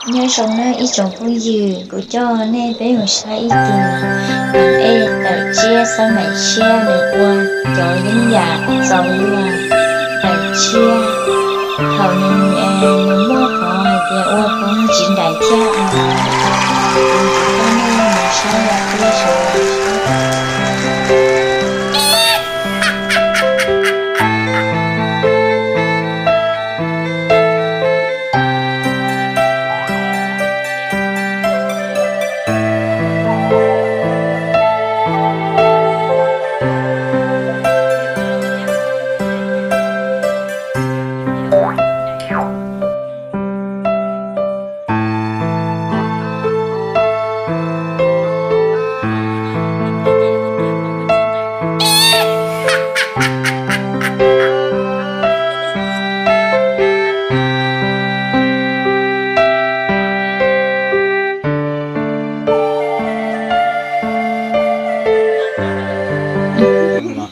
Nyob zoo nawb ib tsoom phooj ywg, kuv coj nej peb mus saib ib tug ej tawm tsiab xab maim tshiab nws ua cov yeeb yam txaus luag tawm tsiab. Thaum nws, nws muaj qhov hais tias ua pov muag tsiv nraim thiab os. Kuv coj nej mus saib ua peb saib.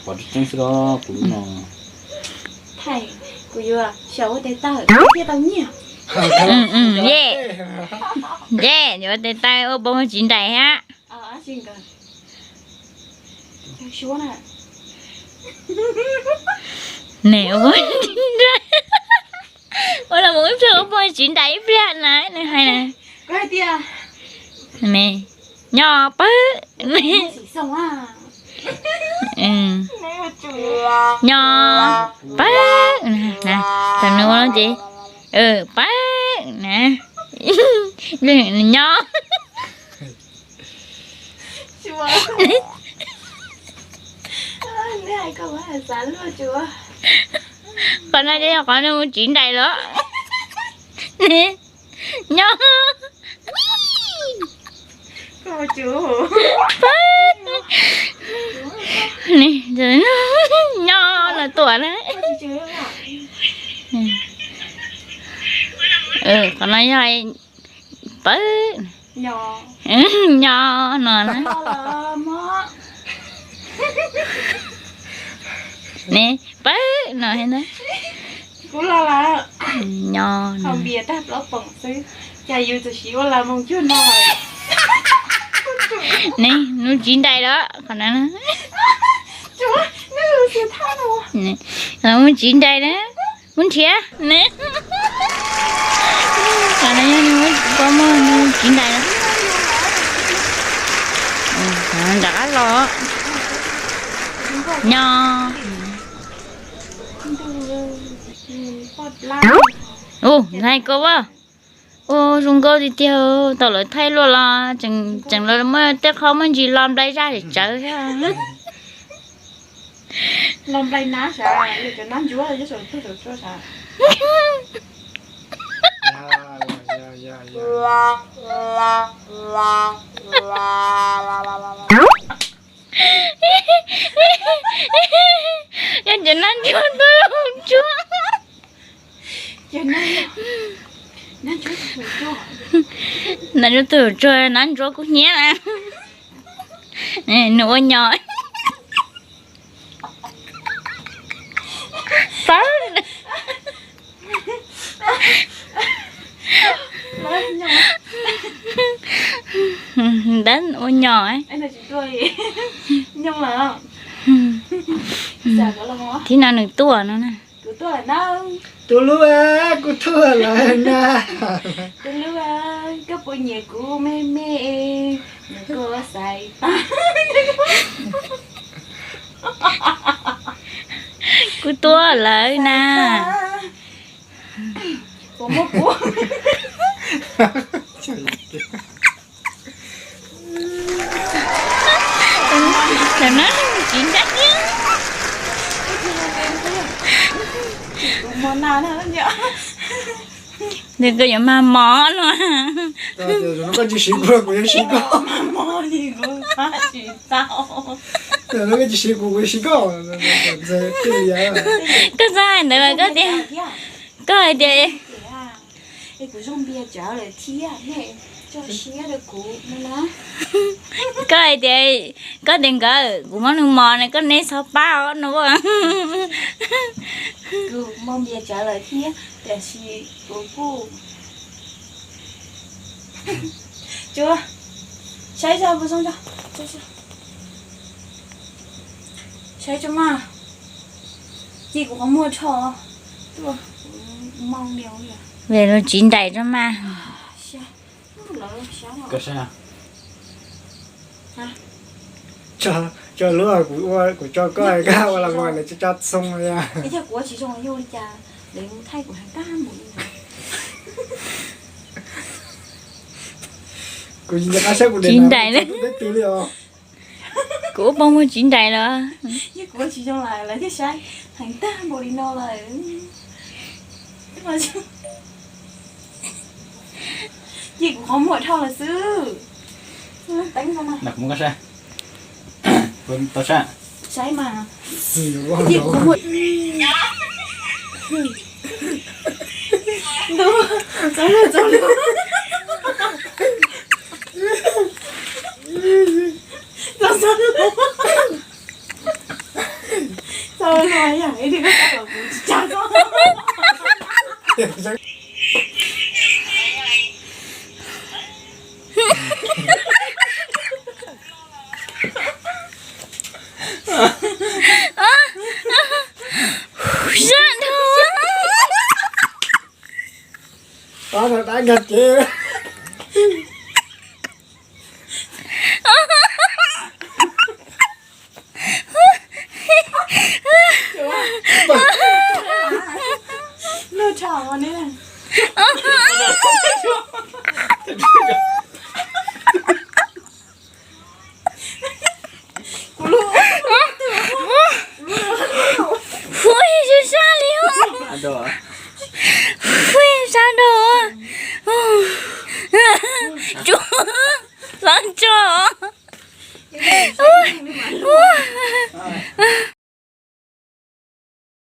Pov tseeb xwb los kuv no. Thaij, kuv yuav xyaum ua tes taw thiaj tau nyiaj. Ye, yuav ua tes taw ua pov muag tsiv nraim thiab. Nws ua pov muag tsiv nraim, ua los mus ib pliag ua pov muag tsiv nraim ib pliag na, nws hais na. Nws nyo pawg. Nyo pawg. Thaum nws ua ces pawg na. Nws nyo. Qhov no ces yog qhov nws mus tsiv nraim los. Nyo. Nyo los tuam na. Qhov no yog pawg. Nyo no na. Ne, pawg no. Kuv los lawm. Nyo no. Npias tag plaub poom xwb, cas yus txawm siv ua las moos cuag no lawm. Ne, mus tsiv nraim los qhov no. Mus tsiv nraim na, mus nrhiav ne. Qhov no yog nws ua pov muag tsiv nraim na. Nram qab los. Nyo. Ua ntxhais koj ua, ua zoo nkauj tiag tiag. Thaum lawv thaij luaj los tseem los muaj tej qhov muaj ntsis los nplai zaj tsawv thiab. Yog cov nab ntsuag tub tsuag. Nab ntsuag tub tsuag, nab ntsuag kub hnyiab na. Nws ua nyo. Pawg. Ntab ua nyo. Thib no nws tuaj no na. Tus hlub, kuv tuaj lawm na. Tus hlub, koj puas nyiam kuv me me? Nws kuj xaiv tau. Kuv tuaj lawm na. Puas muaj kuv? Tam no tsis ntev. Nws koj yuav mag mov no. Koj tsis siv kuv, kuv yuav siv koj. Koj tsis siv kuv, kuv yuav siv koj. Koj txhob hais ntawd, koj tias, koj hais tias, koj hais tias, koj tias nkawd kuv muab nws mos ne, koj neb txhob pab os no. Kuv muaj npias tsawv lawm thiab, tiam sis kuv kuj Tsuas, saib tso, pw zoo tso. Saib tso mas. Cia kuv qhov muag rho. Tuaj, moo nias li. Ve lus txiv nraim tso mas. Tso lub kuv ua, kuv tso koj, koj ua los mus lawv tso txhooj li. Yog kuv ua tsis zoo yog li cas, lawv mus thaij kuv heev tag npaum li no. Kuv tsis nco qab saib kuv txiv nraim li os. Kuv ua poj muag txiv nraim los. Yog kuv ua tsis zoo lawm lawv thiaj saib heev tag npaum li no lawm. Cia kuv qhov muag dhau lawm xwb. Teeb no mas. Tau saib. Saib mas. Cia kuv qhov muag. Ntuj, txaus lus, txaus lus. Txaus, txaus lus. Txaus lus yam ib tug koj tau los kuv tsis tsa koj. Sab dhau. Tab no dab nkag cev. Luag tshaj ne. Hu sab sab li. Hu sab dhau. Tsuas, xav tso.